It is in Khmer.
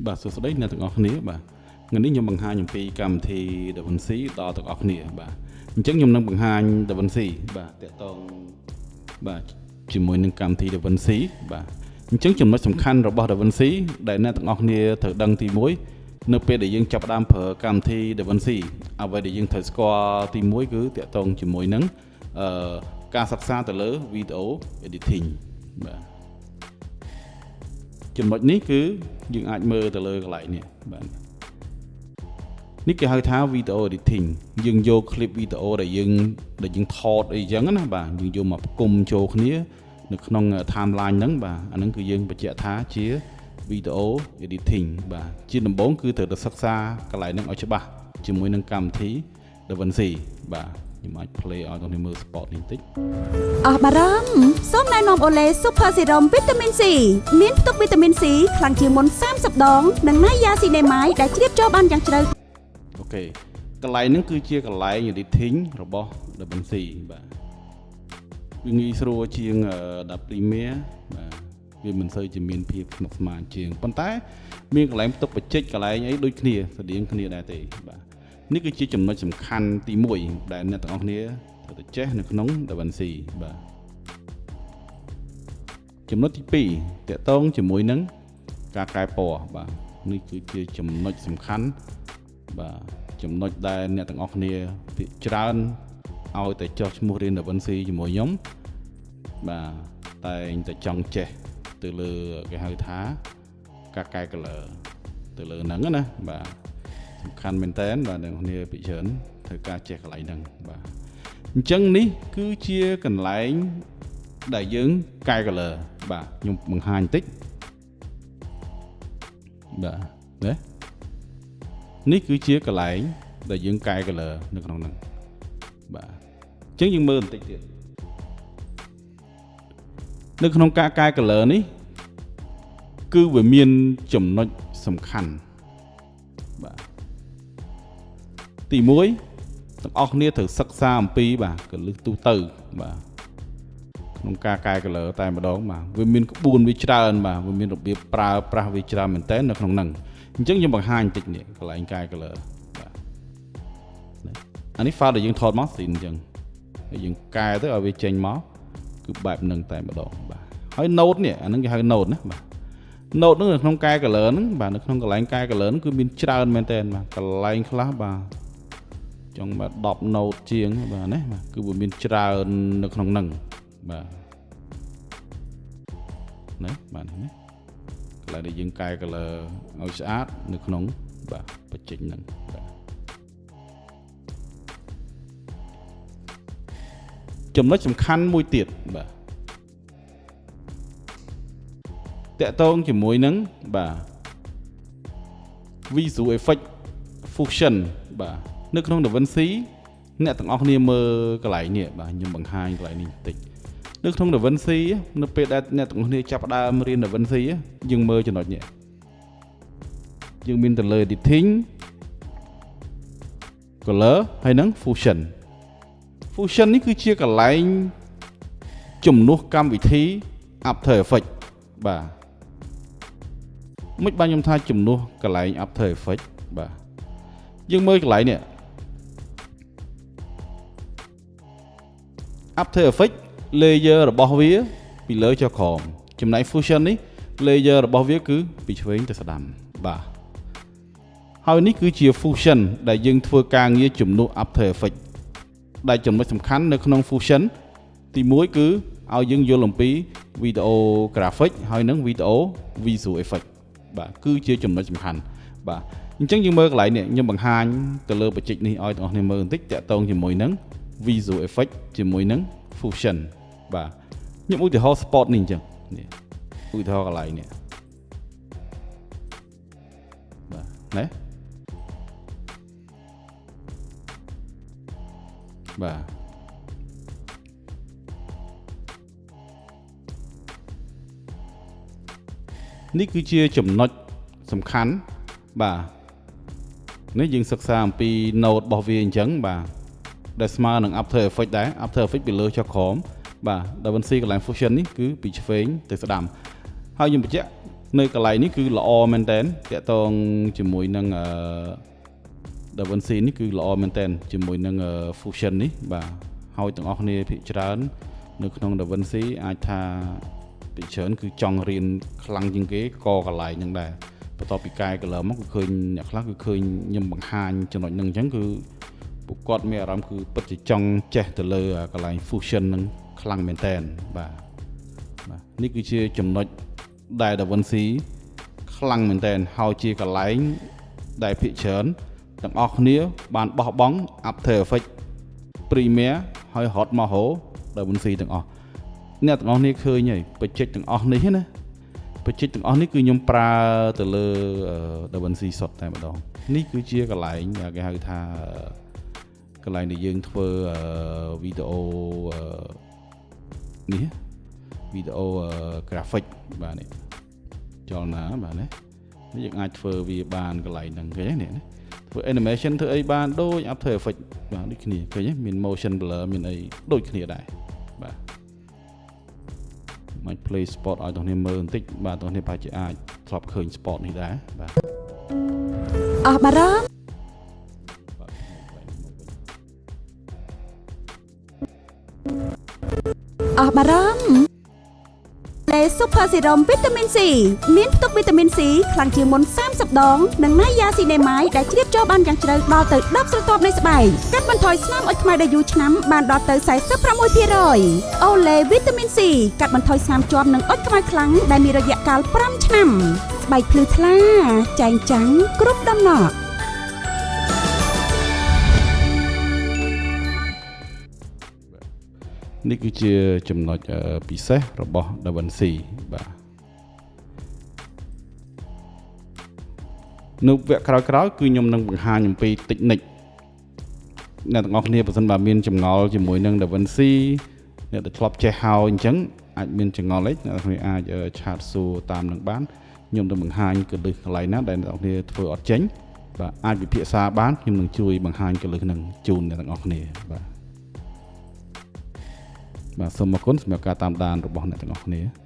បាទសួស្តីអ្នកទាំងអស់គ្នាបាទថ្ងៃនេះខ្ញុំបង្ហាញអំពីកម្មវិធី DaVinci ដល់ទាំងអស់គ្នាបាទអញ្ចឹងខ្ញុំនឹងបង្ហាញ DaVinci បាទតាក់ទងបាទជាមួយនឹងកម្មវិធី DaVinci បាទអញ្ចឹងចំណុចសំខាន់របស់ DaVinci ដែលអ្នកទាំងអស់គ្នាត្រូវដឹងទី1នៅពេលដែលយើងចាប់ផ្ដើមប្រើកម្មវិធី DaVinci អ្វីដែលយើងត្រូវស្គាល់ទី1គឺតាក់ទងជាមួយនឹងអឺការសិក្សាទៅលើ video editing បាទចំណុចនេះគឺយើងអាចមើលទៅលើកន្លែងនេះបាទនេះគេហៅថា video editing យើងយក clip video ដែលយើងថតអីចឹងណាបាទយើងយកមកផ្គុំចូលគ្នានៅក្នុង timeline ហ្នឹងបាទអាហ្នឹងគឺយើងបញ្ជាក់ថាជា video editing បាទជាដំបូងគឺត្រូវតែសិក្សាកន្លែងហ្នឹងឲ្យច្បាស់ជាមួយនឹងកម្មវិធី DaVinci បាទខ្ញុំអាច play ឲ្យអ្នកមើល spot នេះបន្តិច អស់បារម្ភសូមណែនាំអូឡេ Super Serum វីតាមីន C មានផ្ទុកវីតាមីន C ខ្លាំងជាងមុន30ដង និងណៃយ៉ាស៊ីណេម៉ាយដែលជ្រាបចូលបានយ៉ាងជ្រៅ OK កន្លែងហ្នឹងគឺជាកន្លែង editing របស់ DaVinci បាទវាងាយស្រួលជាង Adobe Premiere បាទវាមិនសូវជាមានភាពស្មុគស្មាញជាងប៉ុន្តែមានកន្លែងផ្ទុកបច្ចេកកន្លែងអីដូចគ្នាស្តៀងគ្នាដែរទេបាទនេះគឺជាចំណុចសំខាន់ទី1ដែលអ្នកទាំងអស់គ្នាត្រូវតែចេះនៅក្នុង DaVinci បាទចំណុចទី2តាក់ទងជាមួយនឹងការកែពណ៌បាទនេះគឺជាចំណុចសំខាន់បាទចំណុចដែលអ្នកទាំងអស់គ្នាភាគច្រើនឲ្យតែចុះឈ្មោះរៀន DaVinci ជាមួយខ្ញុំបាទតែងតែចង់ចេះទៅលើគេហៅថាការកែ color ទៅលើហ្នឹងណាបាទសំខាន់មែនតើបាទអ្នកគ្នាភាគច្រើនត្រូវការចេះកន្លែងហ្នឹងបាទអញ្ចឹងនេះគឺជាកន្លែងដែលយើងកែ color បាទខ្ញុំបង្ហាញបន្តិចបាទណានេះគឺជាកន្លែងដែលយើងកែ color នៅក្នុងហ្នឹងបាទអញ្ចឹងយើងមើលបន្តិចទៀតនៅក្នុងការកែ color នេះគឺវាមានចំណុចសំខាន់បាទទី1ទាំងអស់គ្នាត្រូវសិក្សាអំពីបាទកលឹះទូទៅបាទក្នុងការកែ color តែម្ដងបាទវាមានក្បួនវាច្រើនបាទវាមានរបៀបប្រើប្រាស់វាច្រើនមែនតើនៅក្នុងហ្នឹងអញ្ចឹងខ្ញុំបង្ហាញបន្តិចនេះកន្លែងកែ color បាទអានេះ file ដែលយើងថតមកស៊ីនអញ្ចឹងហើយយើងកែទៅឲ្យវាចេញមកគឺបែបហ្នឹងតែម្ដងបាទហើយ node នេះអាហ្នឹងគេហៅ node ណាបាទ node ហ្នឹងនៅក្នុងកែ color ហ្នឹងបាទនៅក្នុងកន្លែងកែ color ហ្នឹងគឺមានច្រើនមែនតើបាទកន្លែងខ្លះបាទចង់បាទ10 node ជាងបាទណាបាទគឺវាមានច្រើននៅក្នុងហ្នឹងបាទណាបាទនេះកន្លែងដែលយើងកែ color ឲ្យស្អាតនៅក្នុងបាទបច្ចេកហ្នឹងបាទចំណុចសំខាន់មួយទៀតបាទតាក់ទងជាមួយនឹងបាទ Visual Effect Fusion បាទនៅក្នុង DaVinci អ្នកទាំងអស់គ្នាមើលកន្លែងនេះបាទខ្ញុំបង្ហាញកន្លែងនេះបន្តិចនៅក្នុង DaVinci នៅពេលដែលអ្នកទាំងអស់គ្នាចាប់ផ្ដើមរៀន DaVinci យើងមើលចំណុចនេះយើងមានទៅលើ editing color ហើយនឹង fusion fusion នេះគឺជាកន្លែងជំនួសកម្មវិធី After Effects បាទមិនបានខ្ញុំថាជំនួសកន្លែង After Effects បាទយើងមើលកន្លែងនេះ After Effects layer របស់វាពីលើចុះក្រោមចំណែក Fusion នេះ layer របស់វាគឺពីឆ្វេងទៅស្ដាំបាទហើយនេះគឺជា Fusion ដែលយើងធ្វើការងារជំនួស After Effects ដែលចំណុចសំខាន់នៅក្នុង Fusion ទី1គឺឲ្យយើងយល់អំពី video graphic ហើយនិង video visual effect បាទគឺជាចំណុចសំខាន់បាទអញ្ចឹងយើងមើលកន្លែងនេះខ្ញុំបង្ហាញទៅលើបច្ចេកនេះឲ្យបងប្អូនមើលបន្តិចតាក់ទងជាមួយនឹង visual effect ជាមួយនឹង fusion បាទខ្ញុំឧទាហរណ៍ spot នេះអញ្ចឹងនេះឧទាហរណ៍កន្លែងនេះបាទណាបាទនេះគឺជាចំណុចសំខាន់បាទនេះយើងសិក្សាអំពី node របស់វាអញ្ចឹងបាទដែលស្មើនឹង After Effects ដែរ After Effects ពីលើចុះក្រោមបាទ DaVinci កន្លែង Fusion នេះគឺពីឆ្វេងទៅស្ដាំហើយខ្ញុំបញ្ជាក់ នៅកន្លែងនេះគឺល្អមែនតើតាក់ទងជាមួយនឹងអឺ DaVinci នេះគឺល្អមែនតើជាមួយនឹង Fusion នេះបាទហើយទាំងអស់គ្នាភាគច្រើននៅក្នុង DaVinci អាចថាភាគច្រើនគឺចង់រៀនខ្លាំងជាងគេក៏កន្លែងហ្នឹងដែរបន្ទាប់ពីកែ color មកគឺឃើញអ្នកខ្លះគឺឃើញខ្ញុំបង្ហាញចំណុចហ្នឹងអញ្ចឹងគឺពួកគាត់មានអារម្មណ៍គឺពិតជាចង់ចេះទៅលើកន្លែង Fusion ហ្នឹងខ្លាំងមែនតើបាទបាទនេះគឺជាចំណុចដែល DaVinci ខ្លាំងមែនតើហើយជាកន្លែងដែលភាគច្រើនទាំងអស់គ្នាបានបោះបង់ After Effects Premiere ហើយរត់មករក DaVinci ទាំងអស់អ្នកទាំងអស់គ្នាឃើញហើយបច្ចេកទាំងអស់នេះណាបច្ចេកទាំងអស់នេះគឺខ្ញុំប្រើទៅលើ DaVinci សុទ្ធតែម្ដងនេះគឺជាកន្លែងគេហៅថាកន្លែងដែលយើងធ្វើវីដេអូនេះវីដេអូ graphic បាទនេះចលនាបាទណានេះយើងអាចធ្វើវាបានកន្លែងហ្នឹងឃើញទេនេះណាធ្វើ animation ធ្វើអីបានដូច After Effects បាទដូចគ្នាឃើញទេមាន motion blur មានអីដូចគ្នាដែរបាទមក play spot ឲ្យទាំងនេះមើលបន្តិចបាទទាំងនេះប្រហែលជាអាចធ្លាប់ឃើញ spot នេះដែរបាទ អស់បារម្ភ បាទមកវិញ អស់បារម្ភលេ Super Serum វីតាមីន C មានផ្ទុកវីតាមីន C ខ្លាំងជាងមុន30ដងនិងណៃយ៉ាស៊ីណេម៉ាយដែលជ្រាបចូលបានយ៉ាងជ្រៅដល់ទៅ10ស្រទាប់នៃស្បែកកាត់បន្ថយស្នាមអុចខ្មៅដែលយូរឆ្នាំបានដល់ទៅ46%អូឡេវីតាមីន C កាត់បន្ថយស្នាមជាំនិងអុចខ្មៅខ្លាំងដែលមានរយៈកាល5ឆ្នាំស្បែកភ្លឺថ្លាចែងចាំងគ្រប់ដំណក់ នេះគឺជាចំណុចពិសេសរបស់ DaVinci បាទនៅវគ្គក្រោយៗគឺខ្ញុំនឹងបង្ហាញអំពី technique អ្នកទាំងអស់គ្នាប្រសិនបើមានចម្ងល់ជាមួយនឹង DaVinci អ្នកដែលធ្លាប់ចេះហើយអញ្ចឹងអាចមានចម្ងល់អីអ្នកទាំងអស់គ្នាអាច chat សួរតាមនឹងបានខ្ញុំនឹងបង្ហាញគន្លឹះកន្លែងណាដែលអ្នកទាំងអស់គ្នាធ្វើអត់ចេញបាទអាចពិភាក្សាបានខ្ញុំនឹងជួយបង្ហាញគន្លឹះនឹងជូនអ្នកទាំងអស់គ្នាបាទបាទសូមអរគុណសម្រាប់ការតាមដានរបស់អ្នកទាំងអស់គ្នា។